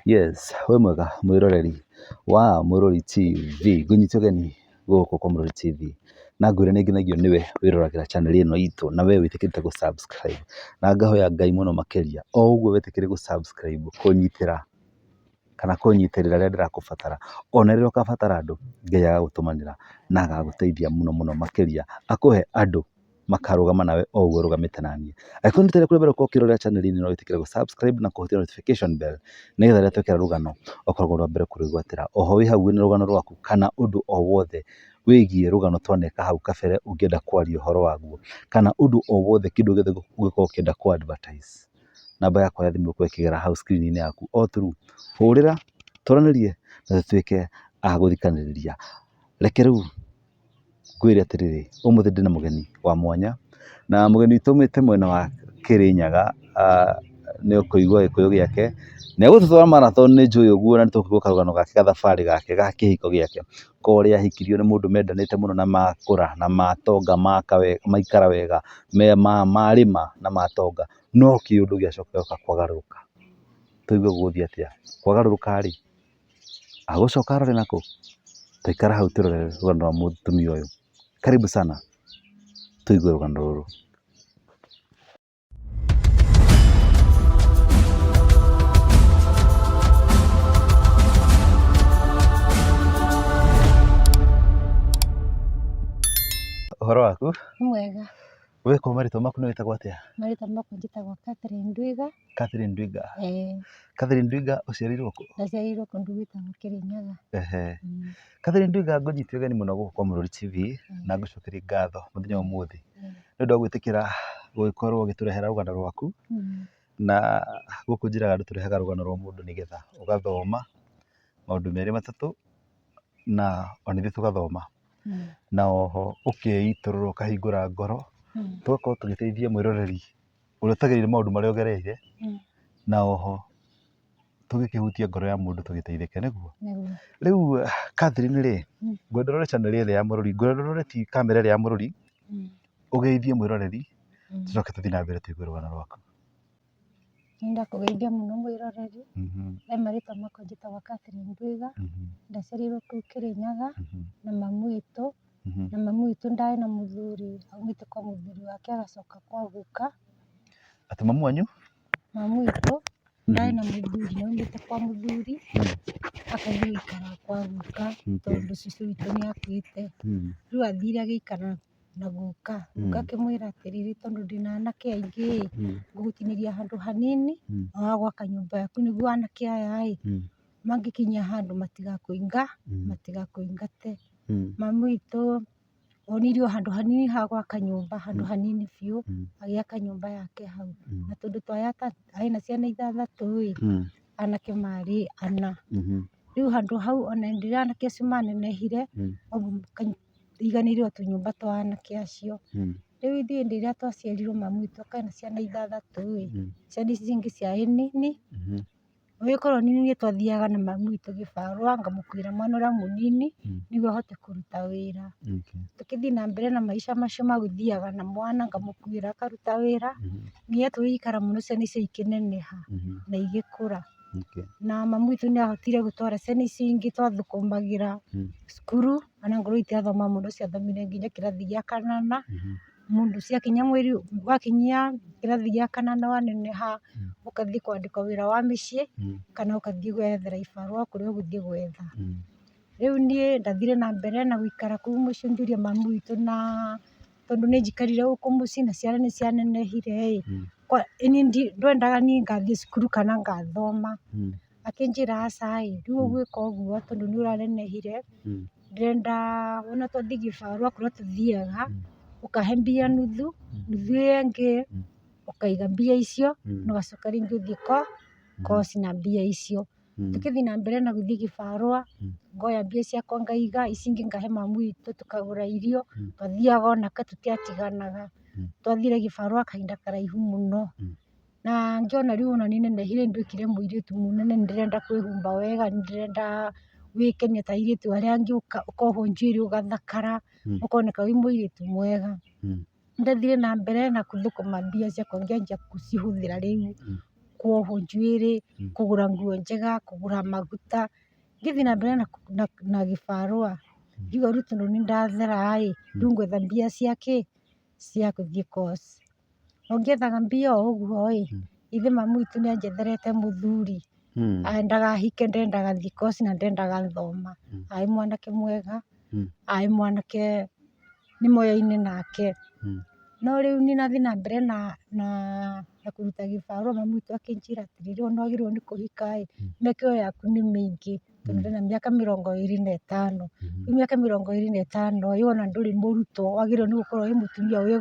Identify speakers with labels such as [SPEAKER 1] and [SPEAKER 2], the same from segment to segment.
[SPEAKER 1] Yes, wĩ mwega mwĩroreri wa Mũrũri TV, ngũnyite ũgeni gũkũ kwa Mũrũri TV, na ngwĩre nĩ ngenagio nĩwe wĩroragĩra channel ĩno itũ, na we wĩtĩkĩrĩte gũ subscribe, na ngahoya Ngai mũno makĩria, o ũguo wĩtĩkĩrĩte gũ subscribe, kũnyitĩra kana kũnyitĩrĩra rĩrĩa ndĩrakũbatara, ona rĩrĩa ũkabatara andũ, Ngai agagũtũmanĩra na agagũteithia mũno mũno makĩria, akũhe andũ makarũgama nawe o ũguo ũrũgamĩte naniĩ. Angĩkorwo nĩ rita rĩaku rĩa mbere gũkorwo ũkĩrorera channel ĩno no wĩtĩkĩre gũ subscribe na kũhutia notification bell, nĩgetha rĩrĩa twekĩra rũgano ũkoragwo ũrĩ wa mbere kũrwĩgwatĩra. Oho wĩ hau wĩna rũgano rwaku kana ũndũ o wothe wĩgiĩ rũgano twaneka hau kabere ũngĩenda kwaria ũhoro waguo, kana ũndũ o wothe kĩndũ gĩothe ũngĩkorwo ũkĩenda kũ advertise, namba yakwa ya thimũ ĩgũkorwo ĩkĩgera hau screen -inĩ yaku o through, hũrĩra twaranĩrie na tũtuĩke a gũthikanĩrĩria. Reke rĩu ngwĩre atĩrĩrĩ, ũmũthĩ ndĩna mũgeni wa mwanya, na mũgeni witũ aumĩte mwena wa Kĩrĩnyaga, nĩ ũkũigua gĩkũyũ gĩake, nĩ egũtũtwara marathon nĩ njũĩ ũguo na nĩ tũkũigua karũgano gake gathabarĩ gake ga kĩhiko gĩake, korĩa ahikirio nĩ mũndũ mendanĩte mũno na makũra na matonga maka wega maikara wega, marĩma na matonga, no kĩũndũ gĩacoka gĩoka kwagarũrũka, tũigue gũgũthiĩ atĩa, kwagarũrũka rĩ, Agũcoka arore nakũ? Taikara hau twĩrorere rũgano rwa mũtumia ũyũ. Karibu sana tũigue rũgano rũrũ. Ũhoro waku?
[SPEAKER 2] Nĩ mwega.
[SPEAKER 1] We kwa marĩtwa maku nĩ wĩtagwo atĩa?
[SPEAKER 2] Marĩtwa makwa njĩtagwo Catherine Ndwiga.
[SPEAKER 1] Catherine Ndwiga.
[SPEAKER 2] Ĩĩ.
[SPEAKER 1] Catherine Ndwiga ũciarĩirwo kũ?
[SPEAKER 2] Ndaciarĩirwo kũndũ gwĩtagwo Kĩrĩnyaga.
[SPEAKER 1] Ehe. Catherine Ndwiga ngũnyite ũgeni mũno gũkũ kwa Mũrũri TV na ngũcokerie ngatho mũthenya wa ũmũthĩ nĩ ũndũ wa gwĩtĩkĩra gũgĩkorwo ũgĩtũrehera rũgano rwaku na gũkũ njĩraga andũ tũrehaga rũgano rwa mũndũ nĩgetha ũgathoma maũndũ merĩ matatũ na ona ithuĩ tũgathoma. Na oho ũkeitũrũra ũkahingũra ngoro, tũgakorwo tũgĩteithia mwĩroreri ũrĩa ũtagereire maũndũ marĩa ũgereire, na oho tũgĩkĩhutia ngoro ya mũndũ tũgĩteithĩke nĩguo. Rĩu Catherine rĩ, ngwenda ũrore channel ĩrĩa ya Mũrori, ngwenda ũrore kamera ĩrĩa ya Mũrori, ũgeithie mwĩroreri, tũcoke tũthiĩ na mbere tũigue rũgano rwaku.
[SPEAKER 2] Nĩndakũgeithia mũno mwĩroreri, he marĩtwa makwa njĩtagwo Catherine Ndwiga, ndaciarĩirwo kũu Kĩrĩnyaga na mami witũ, na mami witũ ndarĩ na mũthuri, aumĩte kwa mũthuri wake agacoka kwa guka.
[SPEAKER 1] Atĩ mami wanyu?
[SPEAKER 2] Mami witũ ndarĩ na mũthuri, aumĩte kwa mũthuri akathiĩ gũikara kwa guka tondũ cũcũ witũ nĩ akuĩte. Rĩu athire agĩikara na guka, guka akĩmwĩra atĩrĩrĩ, tondũ ndĩna anake aingĩ ĩ, ngũgũtinĩria handũ hanini na wagwaka nyũmba yaku nĩguo anake aya ĩ, mangĩkinya handũ matigakũingate. Mami witũ onirio handũ hanini ha gwaka nyũmba, handũ hanini biũ, agĩaka nyũmba yake hau. Na tondũ twarĩ aarĩ na ciana ithathatũ ĩ, anake marĩ ana. Rĩu handũ hau ona hĩndĩ ĩrĩa anake acio manenehire, Tũiganĩire o tũnyũmba twa anake acio. Rĩu ithuĩ hĩndĩ ĩrĩa twaciarirwo mami witũ akarĩ na ciana ithathatũ ĩ, ciana ici ingĩ ciarĩ nini, ũgĩkorwo nĩ niĩ twathiaga na mami witũ gĩbarũa ngamũkuĩra mwana ũrĩa mũnini nĩguo ahote kũruta wĩra. Tũkĩthiĩ na mbere na maica macio ma gũthiaga na mwana ngamũkuĩra akaruta wĩra, nginya tũgĩikara mũno ciana icio ikĩneneha na igĩkũra. Na mami witũ nĩ ahotire gũtwara ciana icio ingĩ twathũkũmagĩra cukuru, ona ngorwo itiathoma mũno ciathomire nginya kĩrathi gĩa kanana, mũndũ ciakinya mweri, wakinyia kĩrathi gĩa kanana waneneha, ũgathiĩ kwandĩkwo wĩra wa mĩciĩ, kana ũgathiĩ gwethera ibarũa kũrĩa ũgũthiĩ gwetha. Rĩu niĩ ndathire na mbere na gũikara kũu mũciĩ ngĩũria mami witũ na tondũ nĩ njikarire gũkũ mũciĩ na ciana nĩ cianenehire ĩ, ndwendaga niĩ ngathiĩ cukuru kana ngathoma. Akĩnjĩra aca ĩ, rĩu ũgwĩka ũguo tondũ nĩ ũranenehire, ndĩrenda ona twathiĩ gĩbarũa kũrĩa tũthiaga, ũkahe mbia nuthu, nuthu ĩyo ĩngĩ ũkaiga mbia icio, na ũgacoka rĩngĩ ũthiĩ koci na mbia icio. Tũkĩthiĩ na mbere na gũthiĩ gĩbarũa, ngoya mbia ciakwa ngaiga, ici ingĩ ngahe mami witũ tũkagũra irio, twathiaga onake tũtiatiganaga. Twathire gĩbarũa kahinda karaihu mũno, na ngĩona rĩu ona nĩ nenehire nĩ nduĩkire mũirĩtu mũnene nĩ ndĩrenda kwĩhumba wega, nĩ ndĩrenda gwĩkenia ta airĩtu arĩa angĩ, ũkohwo njuĩrĩ ũgathakara, ũkoneka wĩ mũirĩtu mwega. Nĩ ndathire na mbere na gũthũkũma mbia ciakwa ngĩanjia gũcihũthĩra rĩu. Kuohwo njuĩrĩ, kũgũra nguo njega, kũgũra maguta. Ngĩthiĩ na mbere na gĩbarũa, ngiuga rĩu tondũ nĩ ndathera ĩ, rĩu ngwetha mbia cia kĩ? Cia gũthiĩ course. O ngĩethaga mbia o ũguo ĩ, ithe mami witũ nĩ anjetherete mũthuri. Endaga hike, ndendaga thiĩ course na ndendaga thoma. Arĩ mwanake mwega, arĩ mwanake nĩ moyaine nake. No rĩu niĩ nathiĩ na mbere na kũruta gĩbarũa, mami witũ akĩnjĩra atĩrĩrĩ, we nĩ wagĩrĩirwo nĩ kũhika ĩ, mĩaka ĩyo yaku nĩ mĩingĩ, tondũ ndĩna mĩaka 25. Rĩu mĩaka 25 ĩ, wona ndũrĩ mũrutwo, wagĩrĩirwo nĩ gũkorwo wĩ mũtumia wĩ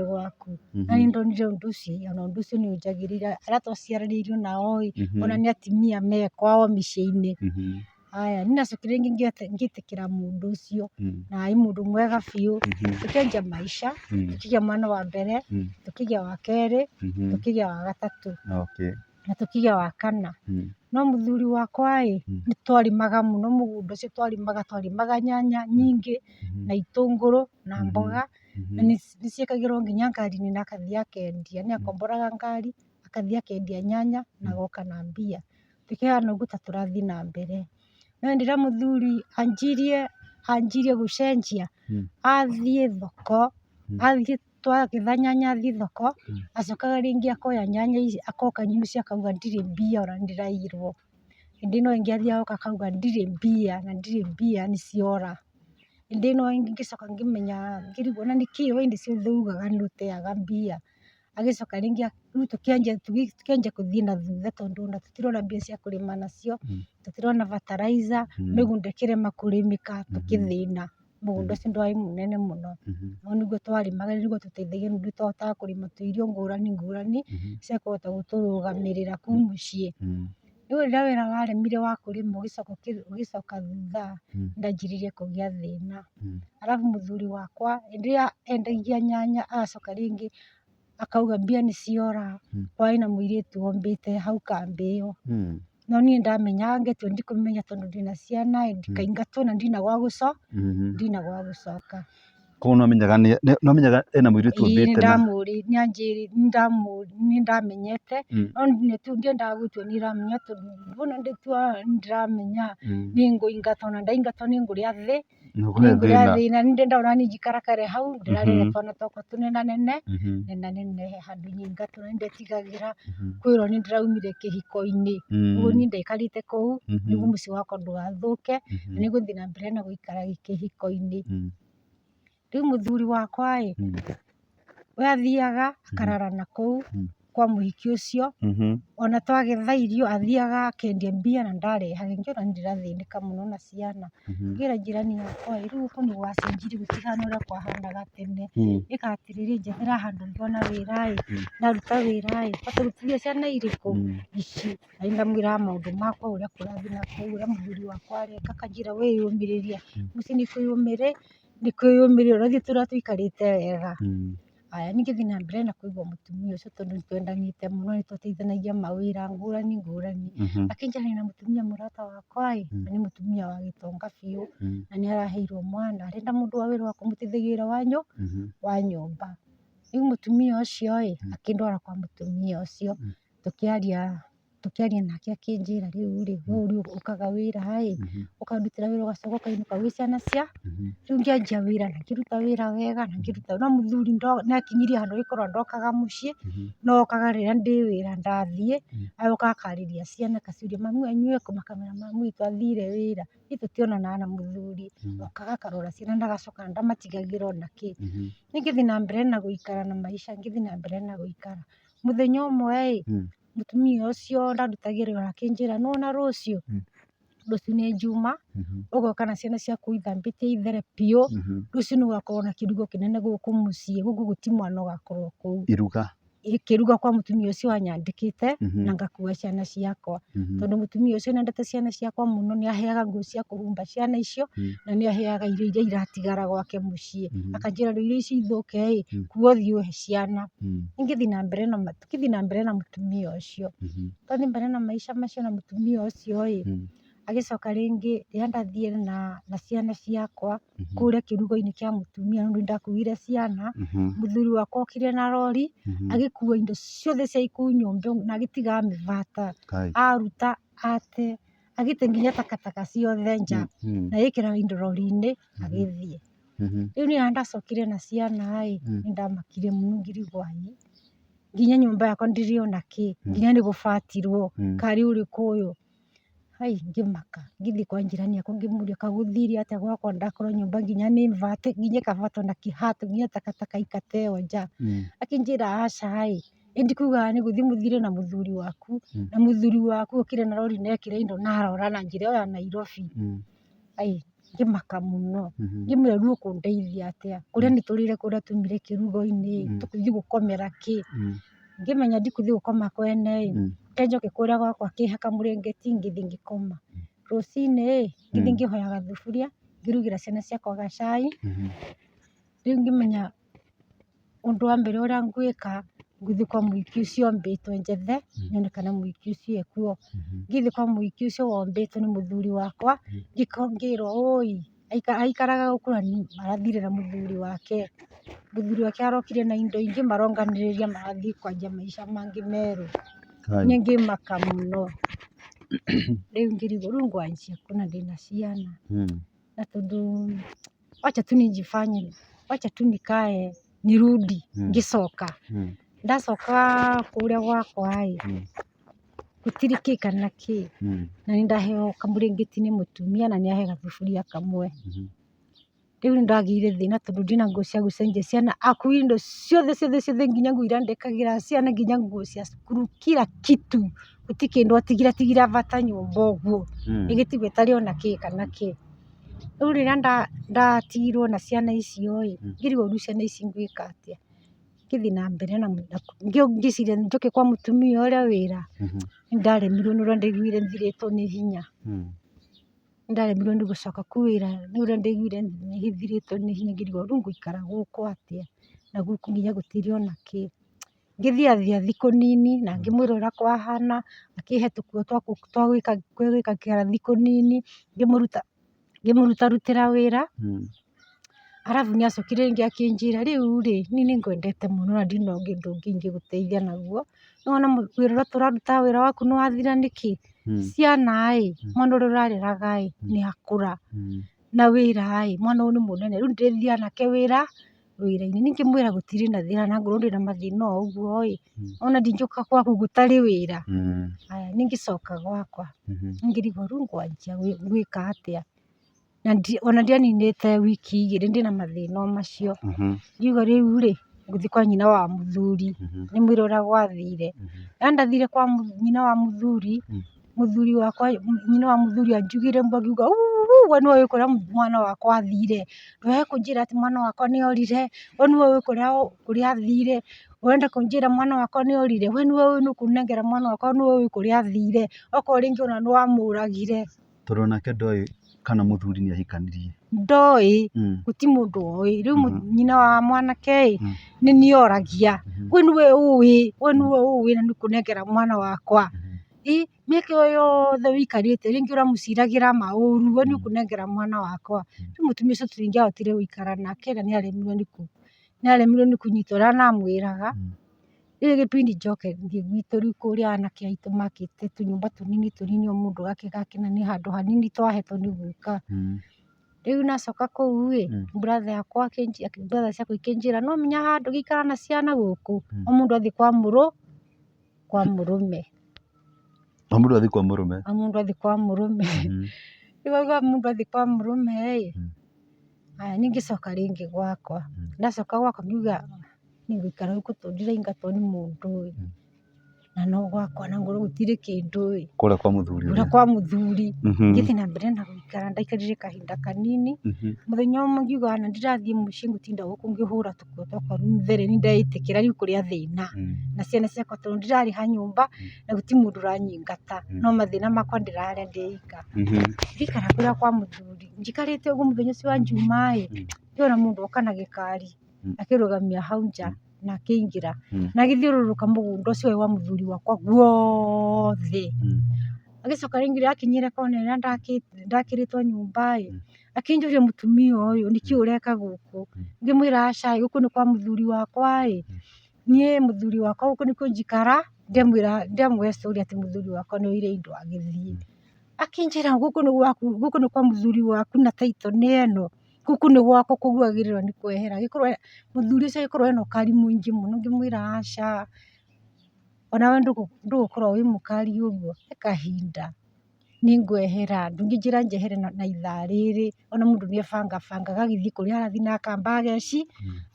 [SPEAKER 2] gwaku. Na nĩ ndonire ũndũ ũcio, ona ũndũ ũcio nĩ ũnjagĩrĩire. Arĩa twaciaranĩirwo nao ĩ, ona nĩ atumia me kwao mĩciĩ-inĩ. Haya, niĩ ndacokire rĩngĩ ngĩtĩkĩra mũndũ ũcio, na arĩ mũndũ mwega biũ, tũkĩanjia maica, tũkĩgĩa mwana wa mbere, tũkĩgĩa wa kerĩ, tũkĩgĩa wa gatatũ, na tũkĩgĩa wa kana. No mũthuri wakwa ĩ, nĩ twarĩmaga mũno mũgũnda ũcio, twarĩmaga, twarĩmaga nyanya nyingĩ, na itũngũrũ, na mboga, na nĩ ciĩkagĩrwo nginya ngari-inĩ na akathiĩ akendia. Nĩ akomboraga ngari, akathiĩ akendia nyanya na agoka na mbia. Tũkĩhana ũguo ta tũrathiĩ na mbere. No hĩndĩ ĩrĩa mũthuri anjirie gũcenjia, athiĩ thoko, athiĩ twagetha nyanya athiĩ thoko, acokaga rĩngĩ akoya nyanya ici, agoka mũciĩ akauga ndirĩ mbia ona nĩ ndĩraiyirwo. Hĩndĩ ĩno ĩngĩ athiaga agoka akauga ndirĩ mbia na ndirĩ mbia nĩ ciora. Hĩndĩ ĩno ĩngĩ ngĩcoka ngĩmenya, ngĩrigwo na nĩkĩ we hĩndĩ ciothe ugaga nĩ ũteaga mbia. Agĩcoka rĩngĩ rĩu tũkĩanjia kũthiĩ na thutha tondũ ona tũtirona mbia cia kũrĩma nacio, tũtirona fertilizer, mĩgũnda ĩkĩrema kũrĩmĩka, tũkĩthĩna. Mũgũnda ũcio ndwarĩ mũnene mũno, no nĩguo twarĩmaga nĩguo watũteithagia nĩ twahotaga kũrĩma tũirio ngũrani ngũrani cia kũhota gũtũrũgamĩrĩra kũu mũciĩ. Rĩu rĩrĩa wĩra waremire wa kũrĩma ũgĩcoka thutha, nĩndanjirie kũgĩa thĩna. Arabu mũthuri wakwa hĩndĩ ĩrĩa endagia nyanya agacoka rĩngĩ akauga mbia nĩ ciora, kwarĩ na mũirĩtu wombĩte hau kambĩ ĩyo. No niĩ ndamenyaga ngetua ndikũmenya tondũ ndĩna ciana ĩ, ndikaingatwo na ndirĩ na gwa gũcoka.
[SPEAKER 1] Koguo nĩwamenyaga ena mũirĩtu
[SPEAKER 2] Ĩĩ
[SPEAKER 1] ũmbĩte na
[SPEAKER 2] nĩndamenyete, no ndiendaga gũtua nĩ ndĩramenya tondũ wona ndĩtua nĩ ndĩramenya nĩ ngũingatwo na ndaingatwo nĩ ngũrĩa thĩ,
[SPEAKER 1] Nĩũkũgĩa
[SPEAKER 2] nĩ ngũrĩa
[SPEAKER 1] thĩna.
[SPEAKER 2] thĩna. Niĩ ndĩrenda ona niĩ njikarakare hau ndĩrarere twana twakwa tũnenanene, nenanenehe handũ nyingatwo na nĩ ndetigagĩra kwĩrwo nĩ ndĩraumire kĩhiko-inĩ. Ũguo niĩ ndaikarĩte kũu nĩguo mũciĩ wakwa ndũgathũke, na nĩguo thiĩ na mbere na gũikara kĩhiko-inĩ. Rĩu mũthuri wakwa ĩ, we athiaga akarara na kũu kwa mũhiki ũcio, ona twagetha irio athiaga akendia mbia na ndarehaga. Ngĩona nĩ ndĩrathĩnĩka mũno na ciana. Ngĩra jirani yakwa ĩ, rĩu gũkũ nĩ gwacenjirie gũtihana ũrĩa kwahanaga tene. Ĩka atĩrĩrĩ, njethera handũ ngĩona wĩra ĩ, ndaruta wĩra ĩ, hote gũtigĩria ciana irĩkũ? Ici. Na nĩ ndamwĩraga maũndũ makwa ũrĩa kũrathiĩ na kũu, ũrĩa mũthuri wakwa areka, akanjĩra wĩyũmĩrĩrie. Mũciĩ nĩ kwĩyũmĩrĩria ona ithuĩ tũrĩa tũikarĩte wega. Haya, niĩ ngĩthiĩ na mbere na kũigua mũtumia ũcio tondũ nĩ twendanĩte mũno, nĩ twateithanagia mawĩra ngũrani ngũrani. Akĩnjĩra ndĩna mũtumia mũrata wakwa ĩ, na nĩ mũtumia wa gĩtonga biũ, na nĩ araheirwo mwana, arenda mũndũ wa wĩra wa kũmũteithagia wĩra wa nyũmba. Rĩu mũtumia ũcio ĩ, akĩndwara kwa mũtumia ũcio, tũkĩaria nake akĩnjĩra rĩu rĩ, we ũrĩa ũkaga wĩra ĩ, ũkandutĩra wĩra ũgacoka ũkainũka wĩ ciana cia, rĩu ngĩanjia wĩra na ngĩruta wĩra wega na ngĩruta, no mũthuri nĩ akinyirie handũ agĩkorwo ndokaga mũciĩ, no okaga rĩrĩa ndĩ wĩra ndathiĩ, agoka akarĩria ciana akaciũria mami wanyu ekũ, makamwĩra mami witũ athire wĩra. Ithuĩ tũtionanaga na mũthuri, okaga akarora ciana na agacoka ndamatigagĩra ona kĩ. Niĩ ngĩthiĩ na mbere na gũikara na maica, ngĩthiĩ na mbere na gũikara. Mũthenya ũmwe ĩ, mũtumia ũcio ndarutagĩra wĩra akĩnjĩra nĩwona rũciũ, rũciũ nĩ Njuma, ũgoka na ciana ciaku ithambĩtie ithere biũ, rũciũ nĩ gũgakorwo na kĩrugo kĩnene gũkũ mũciĩ, gũkũ gũtirĩ mwana ũgakorwo kũu.
[SPEAKER 1] Iruga.
[SPEAKER 2] Kĩruga kwa mũtumia ũcio wanyandĩkĩte na ngakua ciana ciakwa. Tondũ mũtumia ũcio nĩendete ciana ciakwa mũno, nĩ aheaga nguo cia kũhumba ciana icio, na nĩ aheaga irio iria iratigara gwake mũciĩ. Akanjĩra rĩu irio ici ithũke ĩ, kua ũthiĩ ũhe ciana. Ngĩthiĩ na mbere na tũkĩthiĩ na mbere na mũtumia ũcio. Twathiĩ mbere na maica macio na mũtumia ũcio ĩ, Agĩcoka rĩngĩ rĩrĩa ndathire na ciana ciakwa kũrĩa kĩrugo-inĩ kĩa mũtumia nĩ ndakuire ciana, mũthuri wakwa okire na rori agĩkua indo ciothe cia kũu nyũmba na agĩtiga amĩbata, aruta ate agĩte nginya takataka ciothe nja na ĩkĩra indo rori-inĩ agĩthiĩ. Rĩu niĩ ndacokire na ciana ĩ, nĩ ndamakire mũno ngĩrigwo hĩ, nginya nyũmba yakwa ndĩrĩ ona kĩ, nginya nĩ gũbatirwo karĩ ũrĩkũ ũyũ. Hai ngĩmaka ngĩthiĩ kwa njirani yakwa ngĩmũria kagũthire atĩa gwakwa ndakorwo nyũmba nginya nĩ bate, nginya ĩkabatwo na kĩhato nginya takataka ikateo nja. Akĩnjĩra aca ĩ, ĩndikugaga nĩ gũthiĩ mũthire na mũthuri waku, na mũthuri waku okire na rori na ekĩra indo na arora na njĩra ĩyo ya Nairobi. Ai ngĩmaka mũno, ngĩmwĩra rĩu ũkũndeithia atĩa kũrĩa nĩtũrĩre kũrĩa tumire kĩrugo-inĩ, tũkũthiĩ gũkomera kĩ? Ngĩmenya ndikũthiĩ gũkoma kwene ĩ, reke njoke kũrĩa gwakwa akĩhe kamũrĩngĩti ngĩthiĩ ngĩkoma. Rũcinĩ ĩ, ngĩthiĩ ngĩhoya gathuburia ngĩrugĩra ciana ciakwa gacai. Rĩu ngĩmenya ũndũ wa mbere ũrĩa ngwĩka, ngũthiĩ kwa mũhiki ũcio ombĩtwo njethe nyone kana mũhiki ũcio ekuo. Ngĩthiĩ kwa mũhiki ũcio wombĩtwo nĩ mũthuri wakwa, ngĩrwo ũi aikaraga gũkũ na arathire na mũthuri wake. Mũthuri wake arokire na indo ingĩ maronganĩrĩria marathiĩ kwanjia maica mangĩ merũ. Niĩ ngĩmaka mũno, rĩu ngĩrigwo rĩu ngwanjia kũ na ndĩna ciana. Na tondũ wacha tu nijifanye, wacha tu nikae nirudi ngĩcoka. Ndacoka kũrĩa gwakwa ĩ, gũtirĩ kĩ kana kĩ, na nĩ ndaheo kamũrĩngĩti nĩ mũtumia na nĩ ahe gathuburia kamwe. Rĩu nĩ ndagĩire thĩna tondũ ndina nguo cia gũcenjia ciana, akuire indo ciothe ciothe ciothe nginya nguo iria ndekagĩra ciana, nginya nguo cia cukuru, kila kitu, gũtirĩ kĩndũ atigire, atigire abata nyũmba ũguo, ĩgĩtigwo ĩtarĩ ona kĩ kana kĩ. Rĩu rĩrĩa ndatigirwo na ciana icio ĩ, ngĩrigwo rĩu ciana ici ngwĩka atĩa, ngĩthiĩ na mbere na ngĩciria njoke kwa mũtumia ũrĩa wĩra, nĩ ndaremirwo nĩ ũrĩa ndaiguire thirĩtwo nĩ hinya. Nĩ ndaremirwo nĩ gũcoka kũu wĩra nĩ ũrĩa ndaiguire thirĩtwo nĩ hinya ngĩrigwo rĩu ngũikara gũkũ atĩa na gũkũ nginya gũtirĩ ona kĩ. Ngĩthiathia thikũ nini na ngĩmwĩra ũrĩa kwahana, akĩhe tũkuo twa gwĩkagĩra thikũ nini, ngĩmũrutarutĩra wĩra. Arabu nĩ acokire rĩngĩ akĩnjĩra rĩu rĩ, niĩ nĩ ngwendete mũno na ndirĩ na ũndũ ũngĩ ingĩgũteithia naguo, nĩ wona wĩra ũrĩa tũrarutaga wĩra waku nĩ wathira nĩkĩ? Ciana ĩ, mwana ũrĩa ũrareraga ĩ, nĩ akũra, na wĩra ĩ, mwana ũyũ nĩ mũnene, rĩu ndĩrĩthiaga nake wĩra wĩra-inĩ. Niĩ ngĩmwĩra gũtirĩ na thĩna na ngorwo ndĩna mathĩna o ũguo ĩ, ona ndingĩũka gwaku gũtarĩ wĩra. Aya, niĩ ngĩcoka gwakwa, ngĩrigwo rĩu ngwanjia gwĩka atĩa, na ona ndianinĩte wiki igĩrĩ ndĩna mathĩna o macio. Ngiuga rĩu rĩ, ngũthiĩ kwa nyina wa mũthuri, ndĩmwĩre ũrĩa gwathire. Na ndathire kwa nyina wa mũthuri, mũthuri wakwa, nyina wa mũthuri anjugire mbu angiuga ũũ we nĩwe ũĩ kũrĩa mwana wakwa athire, ndũkae kũnjĩra atĩ mwana wakwa nĩ orire, we nĩwe ũĩ kũrĩa athire, ũrenda kũnjĩra mwana wakwa nĩ orire, we nĩwe ũĩ nĩ ũkũnengera mwana wakwa nĩwe ũĩ kũrĩa athire, okorwo rĩngĩ ona nĩ wamũragire.
[SPEAKER 1] Tondũ onake ndoĩ kana mũthuri nĩ ahikanirie.
[SPEAKER 2] Ndoĩ, gũtirĩ mũndũ oĩ. Rĩu nyina wa mwanake ĩ, nĩ niĩ oragia, we nĩwe ũĩ, we nĩwe ũĩ na nĩ ũkũnengera mwana wakwa. Ĩ mĩaka ĩyo yothe ũikarĩte rĩngĩ ũramũciragĩra maũru, we nĩ ũkũnengera mwana wakwa. Rĩu mũtumia ũcio tũtingĩahotire gũikara nake na nĩ aremirwo nĩ kũnyita ũrĩa ndamwĩraga. Rĩu gĩbindi njoke thiĩ gwitũ rĩu kũrĩa anake aitũ makĩte tũnyũmba tũnini tũnini o mũndũ gake gake na nĩ handũ hanini twahetwo nĩ guka. Rĩu ndacoka kũu ĩ, brother yakwa brother ciakwa ikĩnjĩra no ũmenye haha ndũngĩikara na ciana gũkũ, o mũndũ athiĩ kwa mũrũme.
[SPEAKER 1] O mũndũ athiĩ kwa mũrũme.
[SPEAKER 2] O mũndũ athiĩ kwa mũrũme. Rĩu wauga mũndũ athiĩ kwa mũrũme ĩ, haya niĩ ngĩcoka rĩngĩ gwakwa. Ndacoka gwakwa ngiuga niĩ ngũikara gũkũ tondũ ndiraingatwo nĩ mũndũ ĩ, na no gwakwa na ngorwo gũtirĩ kĩndũ ĩ.
[SPEAKER 1] Kũrĩa kwa mũthuri
[SPEAKER 2] Kũrĩa kwa mũthuri. Ngĩthiĩ na mbere na gũikara, ndaikarire kahinda kanini, mũthenya ũmwe ngiuga ona ndirathiĩ mũciĩ ngũtinda gũkũ ngĩhũra tũkuo twakwa rĩu there nĩ ndeĩtĩkĩra rĩu kũrĩa thĩna. Na ciana ciakwa tondũ ndirarĩha nyũmba na gũtirĩ mũndũ ũranyingata, no mathĩna makwa ndĩrarĩa ndĩ ika. Ngĩikara kũrĩa kwa mũthuri, njikarĩte ũguo mũthenya ũcio wa Njumaa ĩ, ngĩona mũndũ oka na gĩkari akĩrũgamia hau nja na akĩingĩra na agĩthiũrũrũka mũgũnda ũcio wa mũthuri wakwa guothe. Agĩcoka rĩngĩ rĩrĩa akinyire kona ĩrĩa ndakĩrĩtwo nyũmba ĩ, akĩnjũria mũtumia ũyũ nĩkĩ ũreka gũkũ? Ngĩmwĩra aca ĩ, gũkũ nĩ kwa mũthuri wakwa ĩ, niĩ mũthuri wakwa gũkũ nĩkuo njikara, ndemwĩra ndemũhe story atĩ mũthuri wakwa nĩ oire indo agĩthiĩ. Akĩnjĩra gũkũ nĩ gwaku, gũkũ nĩ kwa mũthuri waku na title nĩ ĩno, gũkũ nĩ gwakwa koguo wagĩrĩirwo nĩ kwehera. Agĩkorwo mũthuri ũcio agĩkorwo ena ũkari mũingĩ mũno, ngĩmwĩra aca, onawe ndũgũkorwo wĩ mũkari ũguo, he kahinda nĩngwehera, ndũngĩnjĩra njehere na ithaa rĩrĩ, ona mũndũ nĩ ebangabangaga agĩthiĩ kũrĩa arathiĩ na akamba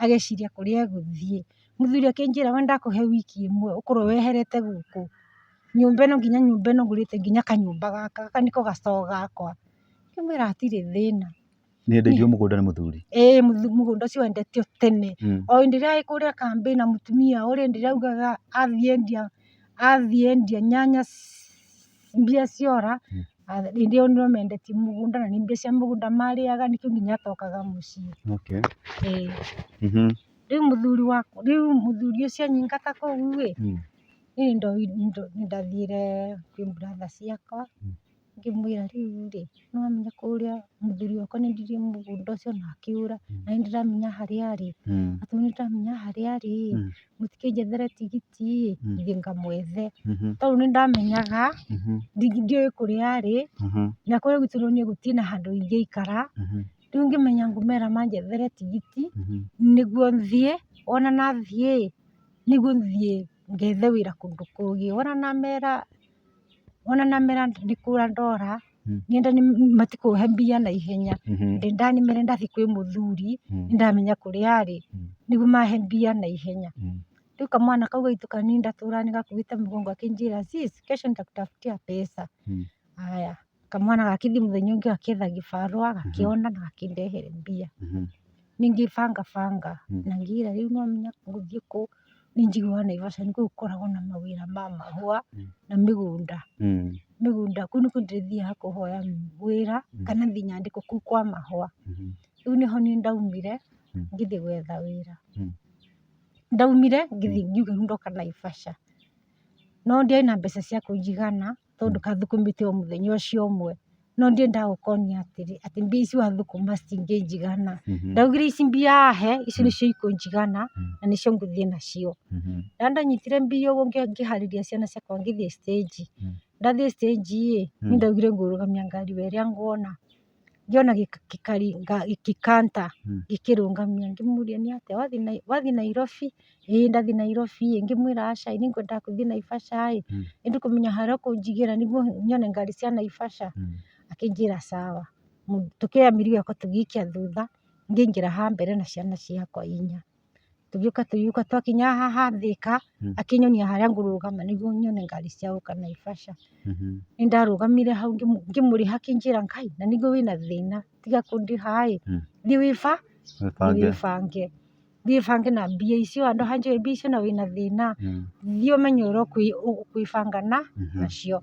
[SPEAKER 2] ageciria kũrĩa egũthiĩ. Mũthuri akĩnjĩra we ndakũhe wiki ĩmwe ũkorwo weherete gũkũ, nyũmba ĩno nginya nyũmba ĩno ngũrĩte nginya kanyũmba gaka, gaka nĩko ga store gakwa. Ngĩmwĩra hatirĩ thĩna.
[SPEAKER 1] Nĩendeirio mũgũnda nĩ mũthuri?
[SPEAKER 2] Ĩĩ mũgũnda ũcio wendetio tene. O hĩndĩ ĩrĩa ĩ kũrĩa kambĩ na mũtumia ũrĩa hĩndĩ ĩrĩa augaga athiĩ endia, athiĩ endia nyanya mbia ciora, hĩndĩ ĩyo nĩrĩo mendetie mũgũnda na nĩ mbia cia mũgũnda marĩaga nĩkĩo nginya atokaga mũciĩ. Ĩĩ. Rĩu mũthuri wakwa, rĩu mũthuri ũcio anyingata kũu ĩ, niĩ nĩndathire kwĩ brother ciakwa, ngĩmwĩra rĩu rĩ, nĩwamenya kũrĩa mũthuri wakwa nĩendirie mũgũnda ũcio na akĩũra, na nĩ ndĩramenya harĩa arĩ, atĩ nĩ ndĩramenya harĩa arĩ ĩ, mũtikĩnjethere tigiti ĩ, thiĩ ngamwethe. Tondũ nĩ ndamenyaga, ndiũĩ kũrĩa arĩ, na kũrĩa gwitũ niĩ gũtirĩ na handũ ingĩikara, rĩu ngĩmenya ngũmera manjethere tigiti, nĩguo thiĩ, wona nathiĩ ĩ, nĩguo thiĩ ngethe wĩra kũndũ kũngĩ. Wona namera, wona namera nĩ kũra ndora, ngenda matikũhe mbia naihenya, ndamera ndathiĩ kwĩ mũthuri, nĩndamenya kũrĩa arĩ, nĩguo mahe mbia naihenya. Rĩu kamwana kau gaitũ kanini ndatũraga nĩgakuĩte mũgongo gakĩnjĩra sis, kesho nitakutafutia pesa. Haya, kamwana gakĩthiĩ mũthenya ũngĩ gakĩetha gĩbarũa, gakĩona na gakĩndehere mbia. Niĩ ngĩbanga banga na ngĩĩra rĩu nĩwamenya ngũthiĩ kũ, niĩ njiguaga Naivasha nĩkuo gũkoragwo na mawĩra ma mahũa na mĩgũnda. Mĩgũnda, kũu nĩkuo ndĩrĩthiaga kũhoya wĩra kana thiĩ nyandĩkwo kũu kwa mahũa. Rĩu nĩho niĩ ndaumire ngĩthiĩ gwetha wĩra. Ndaumire ngĩthiĩ ngiuga rĩu ndoka Naivasha. No ndiarĩ na mbeca cia kũnjigana tondũ kathũkũmĩte o mũthenya ũcio ũmwe. No ndiendaga gũkonia atĩrĩ, atĩ mbia ici wathũkũma citingĩnjigana. Ndaugire ici mbia ahe, ici nĩcio ikũnjigana na nĩcio ngũthiĩ nacio. Na ndanyitire mbia ũguo ngĩharĩria ciana ciakwa ngĩthiĩ stage. Ndathiĩ stage ĩ, niĩ ndaugire ngũrũgamia ngari o ĩrĩa nguona. Ngĩona gĩkanta gĩkĩrũngamia, ngĩmũria nĩ atĩa wathiĩ Nairobi? Ĩĩ ndathiĩ Nairobi ĩ, ngĩmwĩra aca ĩ, nĩngwendaga gũthiĩ Naivasha ĩ, nĩ ndĩkũmenya harĩa ũkũnjigĩra nĩguo nyone ngari cia Naivasha? Akĩnjĩra sawa. Tũkĩoya mĩrigo yakwa tũgĩikia thutha, ngĩingĩra haha mbere na ciana ciakwa inya. Tũgĩũka tũgĩũka twakinya haha Thĩka, akĩnyonia harĩa ngũrũgama nĩguo nyone ngari cia gũka Naivasha. Nĩ ndarũgamire hau ngĩmũrĩha akĩnjĩra Ngai na nĩguo wĩna thĩna tiga kũndĩha ĩ, thiĩ wĩbange, thiĩ wĩbange na mbia icio handũ ha njoe mbia icio na wĩna thĩna, thiĩ ũmenye ũrĩa ũkwĩbanga nacio.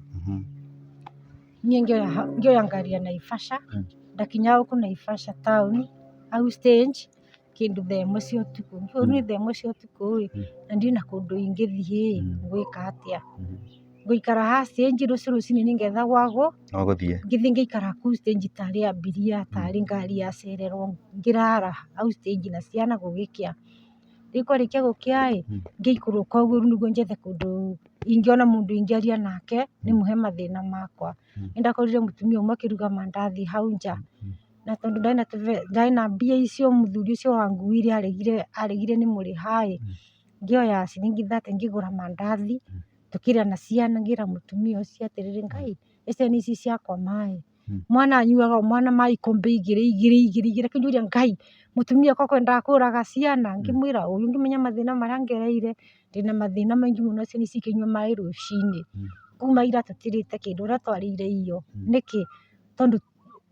[SPEAKER 2] Niĩ ngĩoya ngari ya Naivasha, ndakinya gũkũ Naivasha town hau stage kĩndũ thaa ĩmwe cia ũtukũ. Rĩu niĩ thaa ĩmwe cia ũtukũ ĩ, na ndirĩ na kũndũ ingĩthiĩ ĩ, ngwĩka atĩa? Ngũikara haha stage rũciũ rũcinĩ nĩngetha gwa
[SPEAKER 1] gũthiĩ.
[SPEAKER 2] Ngĩthiĩ ngĩikara kũu stage tarĩ abiria, tarĩ ngari yacererwo, ngĩrara hau stage na ciana gũgĩkĩa. Rĩu kwarĩkia gũkĩa ĩ, ngĩikũrũka ũguo rĩu nĩguo njethe kũndũ ingĩona mũndũ ingĩaria nake, ndĩmũhe mathĩna makwa. Nĩndakorire mũtumia ũmwe akĩruga mandathi hau nja. Na tondũ ndarĩ na mbia icio mũthuri ũcio wanguire aregire aregire nĩ mũrĩha ĩ, ngĩoya ciringi 30 ngĩgũra mandathi, tũkĩrĩa na ciana ngĩra mũtumia ũcio atĩrĩrĩ, Ngai ĩ ciana ici ciakwa maĩ, mwana anyuaga o mwana maĩ ikombe igĩrĩ igĩrĩ igĩrĩ igĩrĩ, akĩnjũria Ngai mũtumia ũyũ akwendaga kũraga ciana, ngĩmwĩra ũũ, ngĩmenya mathĩna marĩa ngereire, ndĩna mathĩna maingĩ mũno ciana ici ikĩnyua maĩ rũcinĩ, kuma ira tũtirĩte kĩndũ ũrĩa twarĩire iyo, nĩkĩ? Tondũ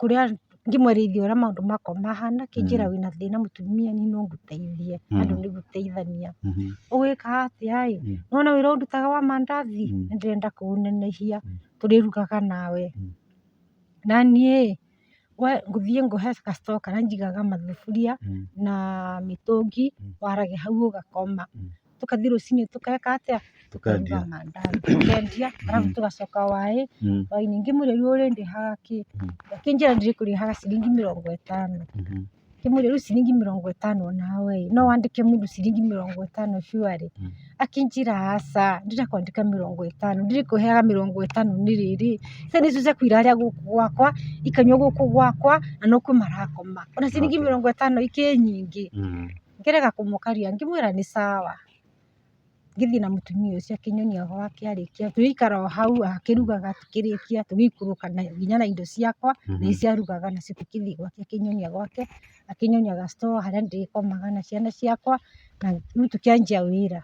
[SPEAKER 2] kũrĩa ngĩmwarĩria ũrĩa maũndũ makwa mahana akĩnjĩra wĩna thĩna mũtumia niĩ no ngũteithie, andũ nĩ gũteithania. Ũgwĩka atĩa ĩ, nĩwona wĩra ũyũ ndutaga wa mandathi, nĩ ndĩrenda kũũnenehia, tũrĩrugaga nawe. Na niĩ ĩ, we ngũthiĩ ngũhe ga store karĩa njigaga mathuburia na mĩtũngi, warage hau ũgakoma. Tũkathiĩ rũcinĩ tũgeka atĩa? Tũkaruga
[SPEAKER 1] Tũkendia.
[SPEAKER 2] Mandathi tũkendia, arabu tũgacoka waĩ hwaĩ-inĩ. Ngĩmũria, rĩu ũrĩndĩhaga kĩ? Akĩnjĩra ndĩrĩkũrĩhaga ciringi 50. Ngĩmũria, rĩu ciringi 50 nawe ĩ, no wandĩke mũndũ ciringi 50 surely? Akĩnjĩra, aca, ndirakwandĩka 50, ndĩrĩkũheaga 50 nĩ rĩrĩ, ciana icio ciaku irarĩa gũkũ gwakwa, ikanyua gũkũ gwakwa, na nokuo marakoma, ona ciringi 50 ikĩ nyingĩ. Ngĩrega kũmũkaria, ngĩmwĩra nĩ sawa. Ngĩthiĩ na mũtumia ũcio akĩnyonia gwake, arĩkia tũgĩikara o hau akĩrugaga, tũkĩrĩkia tũgĩikũrũka nginya na indo ciakwa na iria arugaga nacio, tũkĩthiĩ gwake, akĩnyonia gwake, akĩnyonia ga store harĩa ndĩkomaga na ciana ciakwa, na rĩu tũkĩanjia wĩra.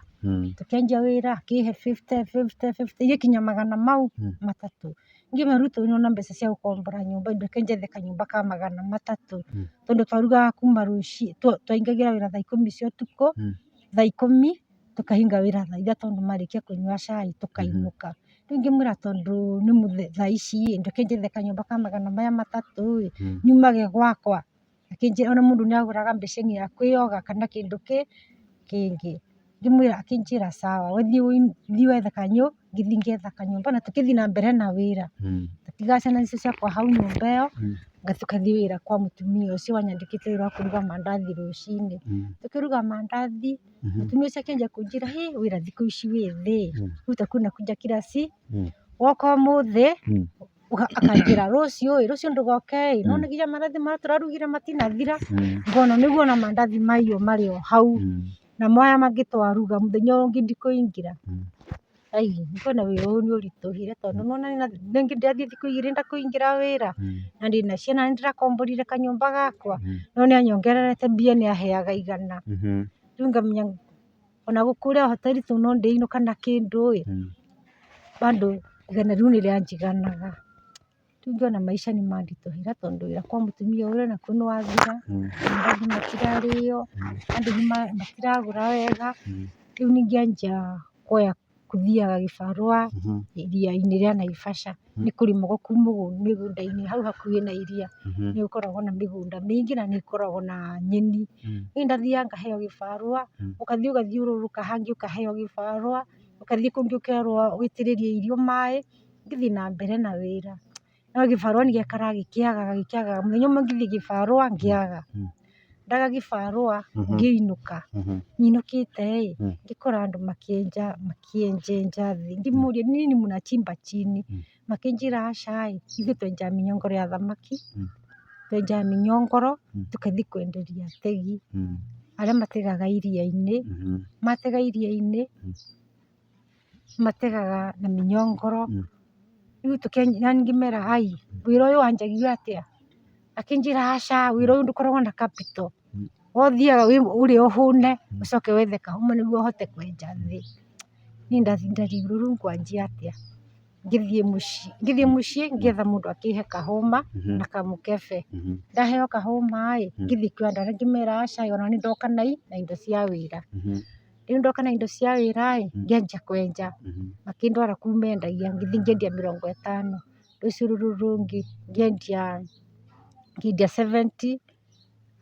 [SPEAKER 2] Tũkĩanjia wĩra akĩhe 50 50 50, igĩkinya magana mau matatũ. Ngĩmwĩra, rĩu tũrĩ na mbeca cia gũkombora nyũmba, reke njethe kanyũmba ka 300, tondũ twarugaga kuma rũcinĩ, twaingagĩra wĩra thaa 10 cia ũtukũ, thaa 10 tũkahinga wĩra thaa 3, nĩ marĩkia kũnyua cai tũkainũka. Rĩu ngĩmwĩra, tondũ nĩ thaa ici ĩ, reke njethe kanyũmba ka magana maya matatũ ĩ, nyumage gwakwa. Akĩnjĩra ona mũndũ nĩ agũraga mbeceni ya kwĩyoga kana kĩndũ kĩngĩ. Ngĩmwĩra, akĩnjĩra sawa, we thiĩ wethe ngĩthiĩ ngĩetha kanyũmba na tũkĩthiĩ na mbere na wĩra. Ngĩtiga ciana icio ciakwa hau nyũmba ĩyo, tũkathiĩ wĩra kwa mũtumia ũcio wanyandĩkĩte wĩra wa kũruga mandathi rũcinĩ. Tũkĩruga mandathi, mũtumia ũcio akĩanjia kũnjĩra, hĩ, wĩra thikũ ici wĩ thĩ, rĩu utakuwa unakuja kila si woka ũmũthĩ, akanjĩra rũciũ ĩ, rũciũ ndũgoke ĩ, nĩwona nginya mandathi marĩa tũrarugire matinathira, ngona nĩguo ona mandathi maiywo marĩ o hau, namo maya mangĩ twaruga mũthenya ũyũ ũngĩ ndikũingĩra. Ai, ngona wĩra ũyũ nĩ ũritũhire, tondũ nĩwona rĩngĩ ndathiĩ thikũ 2 ndakũingĩra wĩra, na ndĩna ciana, nĩ ndĩrakomborire kanyũmba gakwa, no nĩ anyongererete mbia, nĩ aheaga 100. Rĩu ngamenya ona kũrĩa hoteli tu no ndĩinũka na kĩndũ ĩ, bado 100 rĩu nĩ rĩanjiganaga. Rĩu ngĩona maica nĩ manditũhĩra, tondũ wĩra kwa mũtumia ũrĩa nakuo nĩ wathira, mandathi matirarĩo, andũ matiragũra wega, rĩu ningĩanjia kuoya kũthiaga gĩbarũa iria-inĩ rĩa Naivasha, nĩ kũrĩmagwo kũu mĩgũnda-inĩ hau hakuhĩ na iria, nĩ gũkoragwo na mĩgũnda mĩingĩ na nĩ gũkoragwo na nyeni. Niĩ ndathiaga ngaheo gĩbarũa, ũgathiĩ ũgathiũrũrũka hangĩ ũkaheo gĩbarũa, ũgathiĩ kũngĩ ũkerwo wĩitĩrĩrie irio maĩ, ngĩthiĩ na mbere na wĩra. No gĩbarũa nĩ gĩaikaraga gĩkĩagaga gĩkĩagaga, mũthenya ũmwe ngĩthiĩ gĩbarũa ngĩaga, ndaga gĩbarũa ngĩinũka, nyinũkĩte ĩ, ngĩkora andũ makĩenja makĩenjenja thĩ, ngĩmoria, nini mnachimba chini? Makĩnjĩra, aca ĩ, ithuĩ twenjaga mĩnyongoro ya thamaki, twenjaga mĩnyongoro tũkathiĩ kwenderia ategi arĩa mategaga iria-inĩ, matega iria-inĩ mategaga na mĩnyongoro. Rĩu na ngĩmera, ai, wĩra ũyũ wanjagia atĩa? Akĩnjĩra, aca, wĩra ũyũ ndũkoragwo na capital, wothiaga ũrĩe ũhũne, ũcoke wethe kahũma nĩguo ũhote kwenja thĩ. Niĩ ndarigirwo rĩu ngwanjia atĩa. Ngĩthiĩ mũciĩ ngĩetha mũndũ akĩhe kahũma na kamũkebe. Ndaheo kahũma ĩ, ngĩthiĩ kwĩ andũ arĩa, ngĩmera, aca, ona nĩ ndoka na indo cia wĩra. Rĩu ndoka na indo cia wĩra ĩ, ngĩanjia kwenja, makĩndwara kũu mendagia, ngĩthiĩ ngĩendia 50, rũciũ rũrũ rũngĩ ngĩendia 70,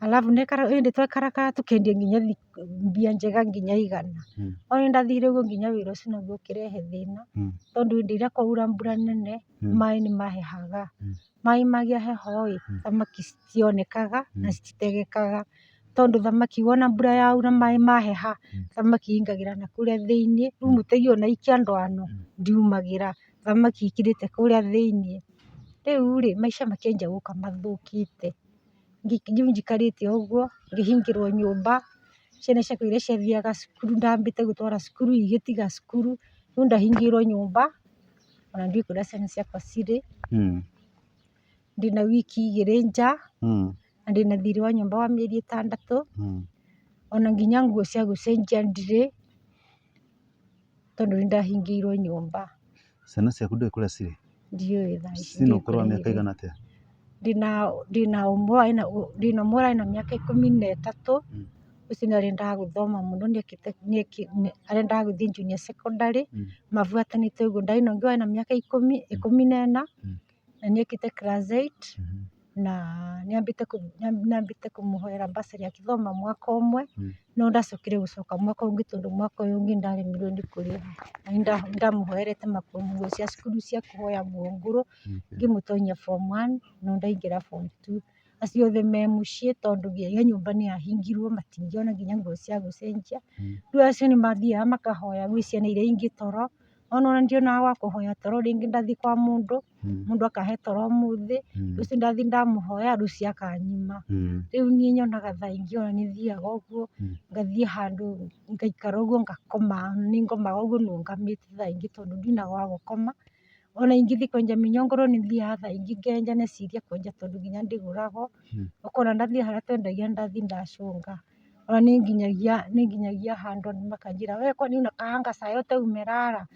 [SPEAKER 2] alafu ĩndĩ twekarakara tũkendia nginya mbia njega nginya 100. No nĩ ndathire ũguo nginya wĩra ũcio naguo ũkĩrehe thĩna, tondũ hĩndĩ ĩrĩa kwaura mbura nene, maĩ nĩ mahehaga, maĩ magĩa heho ĩ, thamaki citionekaga na cititegekaga, tondũ thamaki wona mbura yaura maĩ maheha, thamaki ingagĩra na kũrĩa thĩiniĩ, rĩu mũtegi ona aikia ndwano ndiumagĩra, thamaki ikirĩte kũrĩa thĩiniĩ. Rĩu rĩ, maica makĩanjia gũka mathũkĩte, rĩu njikarĩte o ũguo, ngĩhingĩrwo nyũmba, ciana ciakwa iria ciathiaga cukuru ndambĩte gũtwara cukuru igĩtiga cukuru, rĩu ndahingĩirwo nyũmba, ona ndiũĩ kũrĩa ciana ciakwa cirĩ. Ndĩna wiki 2 nja, na ndĩna thirĩ wa nyũmba wa mĩeri 6, ona nginya nguo cia gũcenjia ndirĩ, tondũ nĩ ndahingĩirwo nyũmba.
[SPEAKER 1] Ciana ciaku ndũĩ kũrĩa cirĩ?
[SPEAKER 2] Ndiũĩ thaa ici.
[SPEAKER 1] Cina
[SPEAKER 2] Ndiũĩ
[SPEAKER 1] ũkũrũ wa
[SPEAKER 2] kũrĩa
[SPEAKER 1] mĩaka
[SPEAKER 2] irĩ.
[SPEAKER 1] ĩigana atĩa?
[SPEAKER 2] Ndĩna ũmwe ũrarĩ na mĩaka 13, ũcio nĩ arendaga gũthoma mũno, arendaga gũthiĩ junior secondary, mabuatanĩte ũguo. Ndarĩ na ũngĩ warĩ na mĩaka 14, na nĩ ekĩte class 8. Na nĩambĩte kũmũhoera bursary akĩthoma mwaka ũmwe, no ndacokire gũcoka mwaka ũngĩ tondũ mwaka ũyũ ũngĩ ndaremirwo nĩ kũrĩha. Na nĩndamũhoerete nguo cia cukuru cia kũhoya nguo ngũrũ, ngĩmũtonyia form one no ndaingĩra form two. Acio othe me mũciĩ tondũ nginya nyũmba nĩyahingirwo matingĩona nginya nguo cia gũcenjia. Rĩu acio nĩmathiaga makahoya gwĩ ciana iria ingĩ toro, ona ndionaga gwa kũhoya toro, rĩngĩ ndathiĩ kwa mũndũ, mũndũ akahe toro ũmũthĩ, rũciũ ndathiĩ ndamũhoya rũciũ akanyima. Rĩu niĩ nyonaga thaa ingĩ ona nĩthiaga ũguo, ngathiĩ handũ ngaikara ũguo ngakoma, nĩngomaga ũguo nũngamĩte thaa ingĩ tondũ ndina gwa gũkoma. Ona ingĩthiĩ kwenja mĩnyongoro nĩthiaga thaa ingĩ ngenja ndeciria kwenja tondũ nginya ndĩgũragwo, ũkona ndathiĩ harĩa twendagia ndathiĩ ndacũnga. Ona nĩnginyagia handũ andũ makanjĩra we kwani unakaanga saa yote umelala?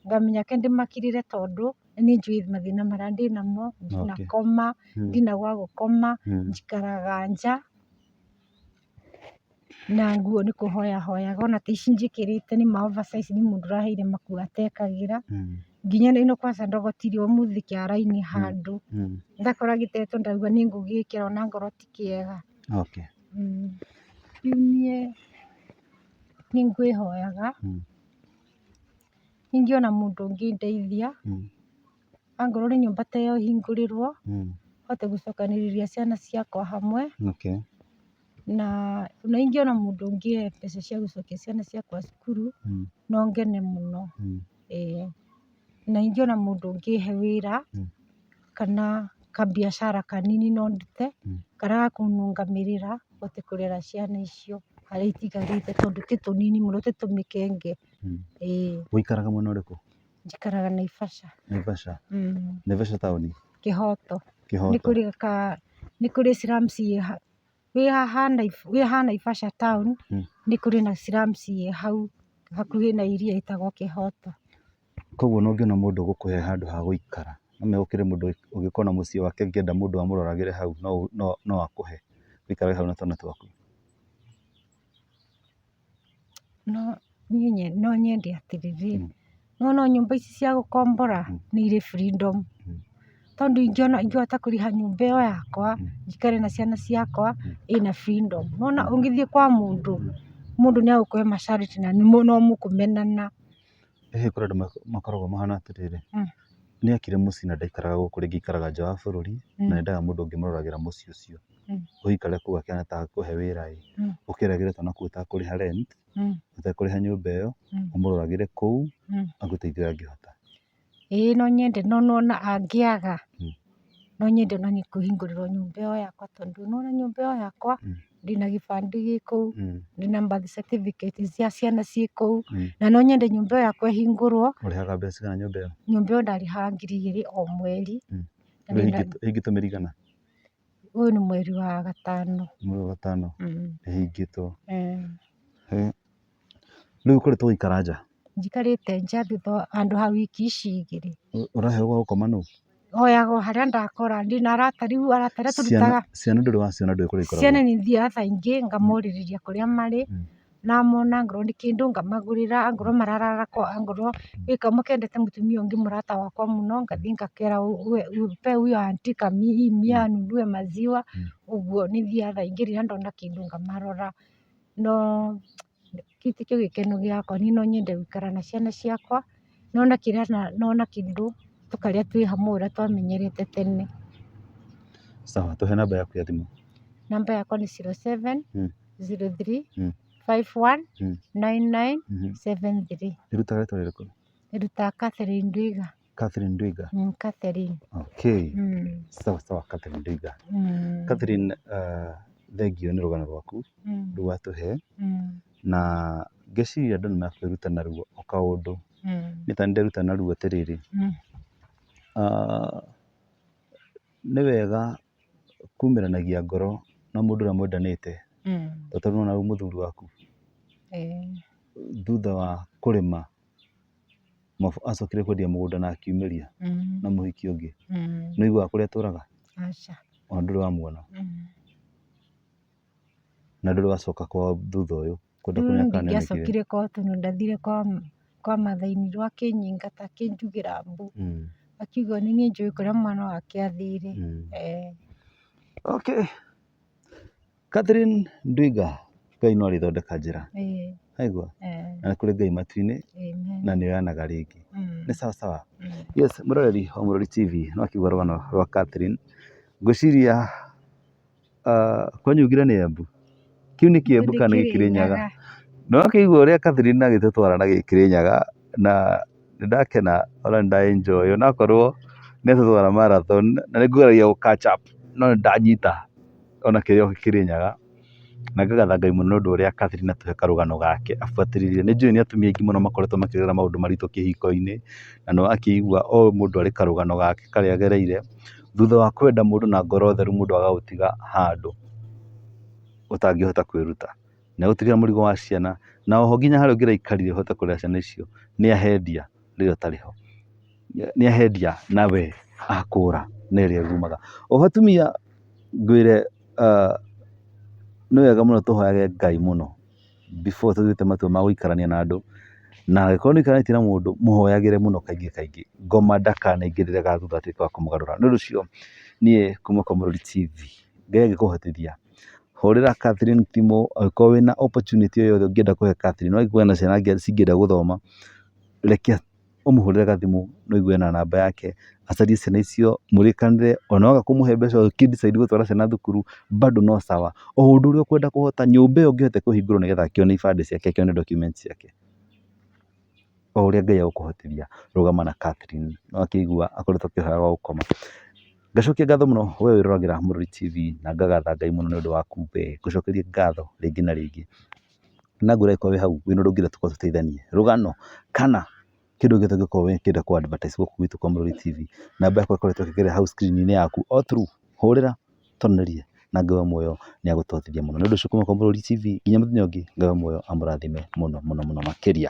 [SPEAKER 2] Ngamenya ke ndĩmakirĩre tondũ nĩnjũĩ mathĩna marĩa ndĩnamo, ndinakoma, ndina gwa gũkoma, njikaraga nja na nguo nĩ kũhoya hoyaga, ona ta ici njĩkĩrĩte nĩ ma oversize nĩ mũndũ ũraheire makuo atekagĩra. Nginya ĩno kwanza ndogotire ũmũthĩ kĩara-inĩ handũ, ndakora gĩtetwo ndauga nĩngũgĩkĩra ona ngorwo ti kĩega. Rĩu niĩ nĩngwĩhoyaga ingĩona mũndũ ũngĩndeithia, angorwo nĩ nyũmba ta ĩyo hingũrĩrwo, hote gũcokanĩrĩria ciana ciakwa hamwe. Na ona ingĩona mũndũ ũngĩhe mbeca cia gũcokia ciana ciakwa cukuru, no ngene mũno. Ĩĩ. Na ingĩona mũndũ ũngĩhe wĩra, kana kabiacara kanini no ndute, karĩa gakũnũngamĩrĩra hote kũrera ciana icio harĩa itigarĩte tondũ ti tũnini mũno, ti tũmĩkenge. Ĩĩ.
[SPEAKER 1] Ũikaraga mwena ũrĩkũ?
[SPEAKER 2] Njikaraga Naivasha.
[SPEAKER 1] Naivasha? Naivasha taũni?
[SPEAKER 2] Kĩhoto.
[SPEAKER 1] Kĩhoto.
[SPEAKER 2] Nĩ kũrĩ slums wĩ haha Naivasha town, nĩ kũrĩ na slums ĩ hau hakuhĩ na iria ĩtagwo Kĩhoto.
[SPEAKER 1] Koguo ona ũngĩona mũndũ ũgũkũhe handũ ha gũikara, no gũkĩrĩ mũndũ ũngĩkorwo na mũciĩ wake angĩenda mũndũ amũroragĩre hau no akũhe ũikarage hau na twana twaku?
[SPEAKER 2] No niĩ no nyende atĩrĩrĩ, nĩwona nyũmba ici cia gũkombora nĩ irĩ freedom. Tondũ ingĩona ingĩhota kũrĩha nyũmba ĩyo yakwa, njikare na ciana ciakwa ĩna freedom. Nĩwona ũngĩthiĩ kwa mũndũ, mũndũ nĩ agũkũhe masharti na no mũkũmenana.
[SPEAKER 1] Hihi kũrĩ andũ makoragwo mahana atĩrĩrĩ, nĩ akire mũciĩ na ndaikaraga gũkũ rĩngĩ aikaraga nja wa bũrũri, na endaga mũndũ ũngĩmũroragĩra mũciĩ ũcio. Ũikare kũu akĩhana ta akũhe wĩra ĩ, ũkĩreragĩre twana kũu ũtakũrĩha rent, ũtekũrĩha nyũmba ĩyo, ũmũroragĩre kũu, agũteithie ũrĩa angĩhota.
[SPEAKER 2] Ĩĩ no nyende no nĩwona angĩaga, no nyende ona niĩ kũhingũrĩrwo nyũmba ĩyo yakwa tondũ nĩwona nyũmba ĩyo yakwa, ndĩna gĩbandĩ gĩ kũu, ndĩna birth certificate cia ciana ciĩ kũu, na no nyende nyũmba ĩyo yakwa ĩhingũrwo.
[SPEAKER 1] Ũrĩhaga mbeca cigana nyũmba ĩyo?
[SPEAKER 2] Nyũmba ĩyo ndarĩhaga 2000 o mweri.
[SPEAKER 1] Ĩhingĩtwo mĩeri igana?
[SPEAKER 2] Ũyũ nĩ mweri wa gatano.
[SPEAKER 1] Mweri wa gatano ĩhingĩtwo. Rĩu ũkoretwo ũgĩikara nja?
[SPEAKER 2] Njikarĩte nja thutha handũ ha wiki ici igĩrĩ.
[SPEAKER 1] Ũraheo gwa gũkoma nũ?
[SPEAKER 2] Hoyaga o harĩa ndakora, ndĩna arata rĩu arata arĩa tũrutaga.
[SPEAKER 1] Ciana ndũrĩ waciona ndũĩ kũrĩa ikoragwo?
[SPEAKER 2] Ciana nĩ thiaga thaa ingĩ ngamorĩrĩria kũrĩa marĩ, namona angorwo nĩ kĩndũ ngamagũrĩra, angorwo mararara kwa angorwo gwĩ kamwe kendete mũtumia ũngĩ mũrata wakwa mũno, ngathiĩ ngakera pe huyo auntie hii mia anunue maziwa, ũguo nĩ thiaga thaa ingĩ rĩrĩa ndona kĩndũ ngamarora. No kĩu tikĩo gĩkeno gĩakwa, niĩ no nyende gũikara na ciana ciakwa, nona kĩrĩa nona kĩndũ tũkarĩa twĩ hamwe ũrĩa twamenyerete tene.
[SPEAKER 1] Sawa, tũhe namba yaku ya thimũ.
[SPEAKER 2] Namba yakwa nĩ 07 03 51 99 73.
[SPEAKER 1] Ĩrutaga rĩtwa rĩrĩkũ?
[SPEAKER 2] Ĩrutaga Catherine Ndwiga.
[SPEAKER 1] Catherine Ndwiga.
[SPEAKER 2] Catherine.
[SPEAKER 1] Okay. Sawa sawa Catherine Ndwiga. Catherine, thengio nĩ rũgano rwaku rũu watũhe, na ngeciria andũ nĩ makwĩruta naruo o kaũndũ. Niĩ ta nĩnderuta naruo atĩrĩrĩ, nĩ wega kumĩranagia ngoro na mũndũ ũrĩa mwendanĩte, ta rĩu nĩwona mũthuri waku thutha wa kũrĩma acokire kwendia mũgũnda na akiumĩria na mũhiki ũngĩ, nĩ ũiguaga kũrĩa atũraga?
[SPEAKER 2] Aca.
[SPEAKER 1] Ona ndũrĩ wamuona? Na ndũrĩ wacoka kwao thutha ũyũ kwenda kũmenya kana nĩ onekire?
[SPEAKER 2] Ndingĩacokire kwao tondũ ndathire kwa mathai-inĩ akĩnyingata akĩnjugĩra mbu, akiuga nĩ niĩ njũĩ kũrĩa mwana wake athire.
[SPEAKER 1] Okay. Catherine Ndwiga, Ngai no arĩthondeka njĩra.
[SPEAKER 2] Ĩĩ.
[SPEAKER 1] Aigua?
[SPEAKER 2] Eh.
[SPEAKER 1] Na nĩ kũrĩ Ngai matu-inĩ
[SPEAKER 2] Amen.
[SPEAKER 1] na nĩ oyanaga rĩngĩ. Nĩ sawa sawa. Yes, mwĩroreri wa Mũrori TV no akĩigua rũgano rwa Catherine. Ngwĩciria kwanyu ugire nĩ Embu? Kĩu nĩ Kĩembu kana nĩ Kĩrĩnyaga? Nĩ wakĩigua ũrĩa Catherine agĩtũtwara na Gĩkĩrĩnyaga na nĩ ndakena ona nĩ nda enjoy onakorwo nĩ atũtwara marathon na nĩ ngũgeragia gũ catch up no nĩ ndanyita ona kĩrĩa Kĩrĩnyaga. Na ngagatha Ngai mũno nĩ ũndũ ũrĩa Catherine atũhe karũgano gake abuatĩrĩire. Nĩ njũĩ nĩ atumia aingĩ mũno makoretwo makĩgerera maũndũ maritũ kĩhiko-inĩ, na nĩ wakĩigua o mũndũ arĩ karũgano gake karĩa agereire, thutha wa kwenda mũndũ na ngoro theru mũndũ agagũtiga handũ ũtangĩhota kwĩruta. Na agũtigĩra mũrigo wa ciana, na oho nginya harĩa ũngĩraikarire ũhote kũrera ciana icio nĩ ahendia rĩrĩa ũtarĩ ho. Nĩ ahendia nawe akũra na ĩrĩa ĩrumaga. Oho atumia ngwĩre nĩ wega mũno tũhoyage Ngai mũno before tũtuĩte matua ma gũikarania na andũ, na angĩkorwo nĩ ũikaranĩtie na mũndũ mũhoyagĩre mũno kaingĩ kaingĩ, ngoma ndakanaingĩrĩre ga thutha atuĩke wa kũmũgarũra. Nĩ ũndũ ũcio niĩ kuma kwa Mũrori TV, Ngai angĩkũhotithia hũrĩra Catherine thimũ angĩkorwo wĩna opportunity o yothe ũngĩenda kũhe Catherine, no angĩkorwo ena ciana cingĩenda gũthoma, reke ũmũhũrĩre gathimũ na ũigue na namba yake, acarie ciana icio, mũrĩkanĩre, ona waga kũmũhe mbeca ũkĩ decide gũtwara ciana thukuru, bado no sawa. O ũndũ ũrĩa ũkwenda kũhota, nyũmba ĩyo ũngĩhota kũhingũrwo nĩgetha akĩone ibandĩ ciake, akĩone documents ciake. O ũrĩa Ngai egũkũhotithia, rũgama na Catherine, nĩ wakĩigua akoretwo akĩhoya gwa gũkoma. Ngacokia ngatho mũno we wĩroragĩra Mũrori TV na ngagatha Ngai mũno nĩ ũndũ waku we, ngũcokerie ngatho rĩngĩ na rĩngĩ. Na ngwĩre angĩkorwo wĩ hau wĩna ũndũ ũngĩenda tũkorwo tũteithanie, rũgano kana kĩndũ gĩothe ũngĩkorwo ũkĩenda kũ advertise gũkũ gwitũ kwa Mũrori TV, namba yakwa ĩkoretwo ĩkĩgerera hau screen -inĩ yaku o through, hũrĩra twaranĩrie na Ngai wa muoyo nĩ agũtũhotithia mũno. Nĩ ũndũ ũcio kuma kwa Mũrori TV nginya mũthenya ũngĩ, Ngai wa muoyo amũrathime mũno mũno mũno makĩria.